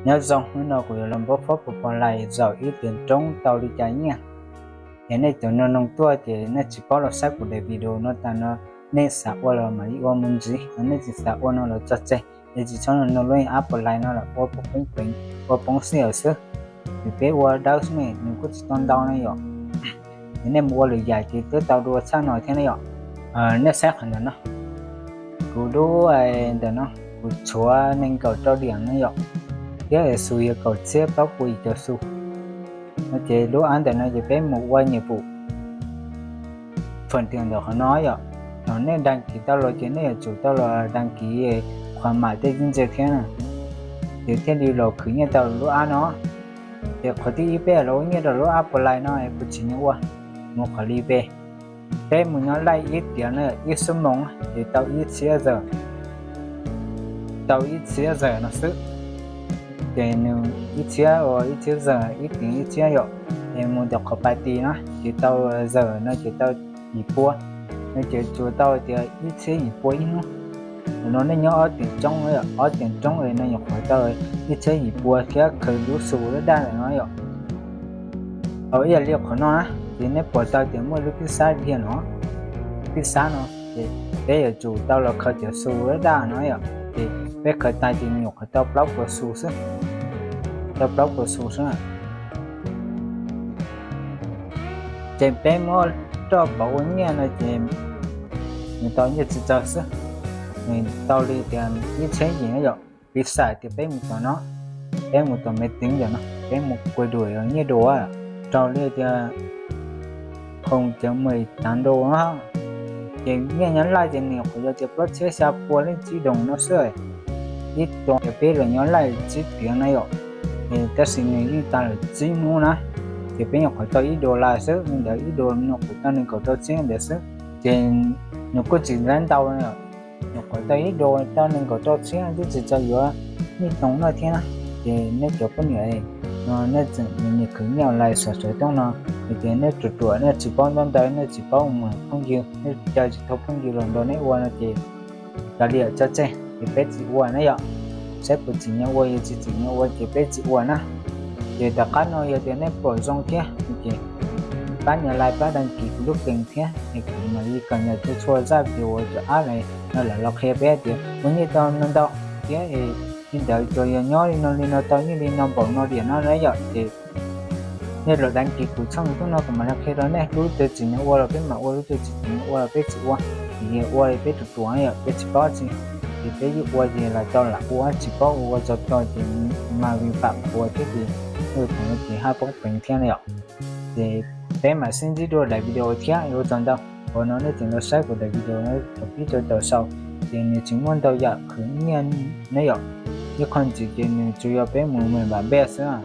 Nyob zoo, hnub no kuv yuav los npaj fob pus pos lais zaum ib tiam roob tau li cas nyiaj. Es nej cov noog tuaj ces nej tsis paub los saib kuv daim video no tas no, nej xav ua los mam li ua mus ntxiv, nej tsis xav ua no los tso tseg. Es tsis txhob noog lub Apple Lite no los ua poob peev, ua poob xwb xwb. Vim peb ua dawb xwb ne, nws kuj tsis tau ntau no yom. Es nej mus ua lwm yam ces twb tau dua tshaj no thiab ne yom. Nej saib qhov ntawm no, kuv lub ntawm no kuv tshuav nees nkaum rau diam no yom, thiab xus yog kaum txhiab plaub puas yim caum xus. No ces lub app ntawm no ces peb mus ua nyem pum fam tias ntawm qhov no yom. Thaum nej dag kis tau los ces nej yuav tsum tau los dag kis qhov mam tej tib ntse thiab na, ces thiaj li los khwv nyiaj tau lub app no. Ces qhov thib ib peb los ua nyiaj rau lub Apple Lite no es kuv tsis nyiam ua, mus qhov li peb, peb mus nyob laij ib tiam no ib xuab moos ces tau ib txhiab zawm, tau ib txhiab zawm no xwb. Ces nws ib txhiab ua ib txhiab zawm, ib tiam ib txhiab yom. Es mus ntawm qhov pas tis na ces tau zawm no ces tau yim pua, no ces tsuas tau tias ib txhiab yim pua ib hnub. Ntawm no nej nyob ob tiam roob, ob tiam roob es no nyuam qhuav tau ib txhiab yim pua thiab khaws lub xus daj daj ntawm no yom. Ib yam li qhov no na, ces nej pom tau tias muaj lub pij xab dhia no, pij xab no, ces peb yuav tsum tau los khaws cov xus daj daj no yom. Ces peb khaws tas ces nyuam qhuav tau plaub puas xus xwb, tau plaub puas xus xwb. Ces peb muab roj pauv ua nyiaj no ces nws tau nyiaj tsis tsawg xwb, nws tau li tias ib txhiab yim no yom. Piv xam tias peb mus tom no, peb mus tom me teev yom no, peb mus kua dua nyiaj dua, raug li tias khoom cov mus tav nrau no, ces nyiaj nyob laij ces nws nyuam qhuav yog tias plaub txhiab xya pua leej txiv doos no xwb. Ib tuas ces peb los nyob laij tsib tiam na yom, es tab sis nws yeej tas lawm tsib hnub na, ces peb nyuam qhuav tau ib dua lais xwb, li ntawd ib dua nyuam qhuav tau nees nkaum rau txhiab ntawd xwb. Ces nws kuj tsis dab ntau, nyuam qhuav tau ib dua tau nees nkaum rau txhiab twb tsis txaus yuav nyuj toos noj thiab na. Ces nej cov poj niam no nej tseem nyiam khwv nyiaj online sawv sawv tooj no, hais tias nej ruam ruam nej tsis paub ntaub ntawv, nej tsis paub mus phooj ywg, nej caw tsis tau phooj ywg los nrog nej ua no ces kav liam tso tseg, ces peb tsis ua na yom. Saib puas tsim nyog ua, yog tsis tsim nyog ua ces peb tsis ua na. Ces tom qab no yog tias nej pom zoo thiab ces pab nias like, pab đăng ký kuv lub kênh thiab es kuv mam li kam nyas txhua txhua zaj video uas cov app no los los qhia peb tias ua nyiaj tau no ntau thiab es li ntawd tsuas yog nyob li no li no tau nyiaj li no npaum no diam no na yom. Ces nej los đăng ký kuv tshooj YouTube no kuv mam li qhia rau nej, lub twg tsim nyog ua los peb mam ua, lub twg tsis tsim nyog ua los peb tsis ua. Ces yog ua peb ruam ruam yom, peb tsis paub tsi, ces peb yeej ua ces los tau lam ua, tsis paub ua ua txog txog ces mas vim pam qhuav thiab ces ua thaum no ces haj poob peev thiab na yom. Ces peb mam sib ntsib dua daim video thiab, ua tsaug ntau uas no nej tseem los saib kuv daim video no thaum pib rau thaum xaus. Ces nws tsis muaj ntau yam khwv nyiaj na yom, ib qho ntxiv ces nws tsuas yog peb mus me npam npej xwb.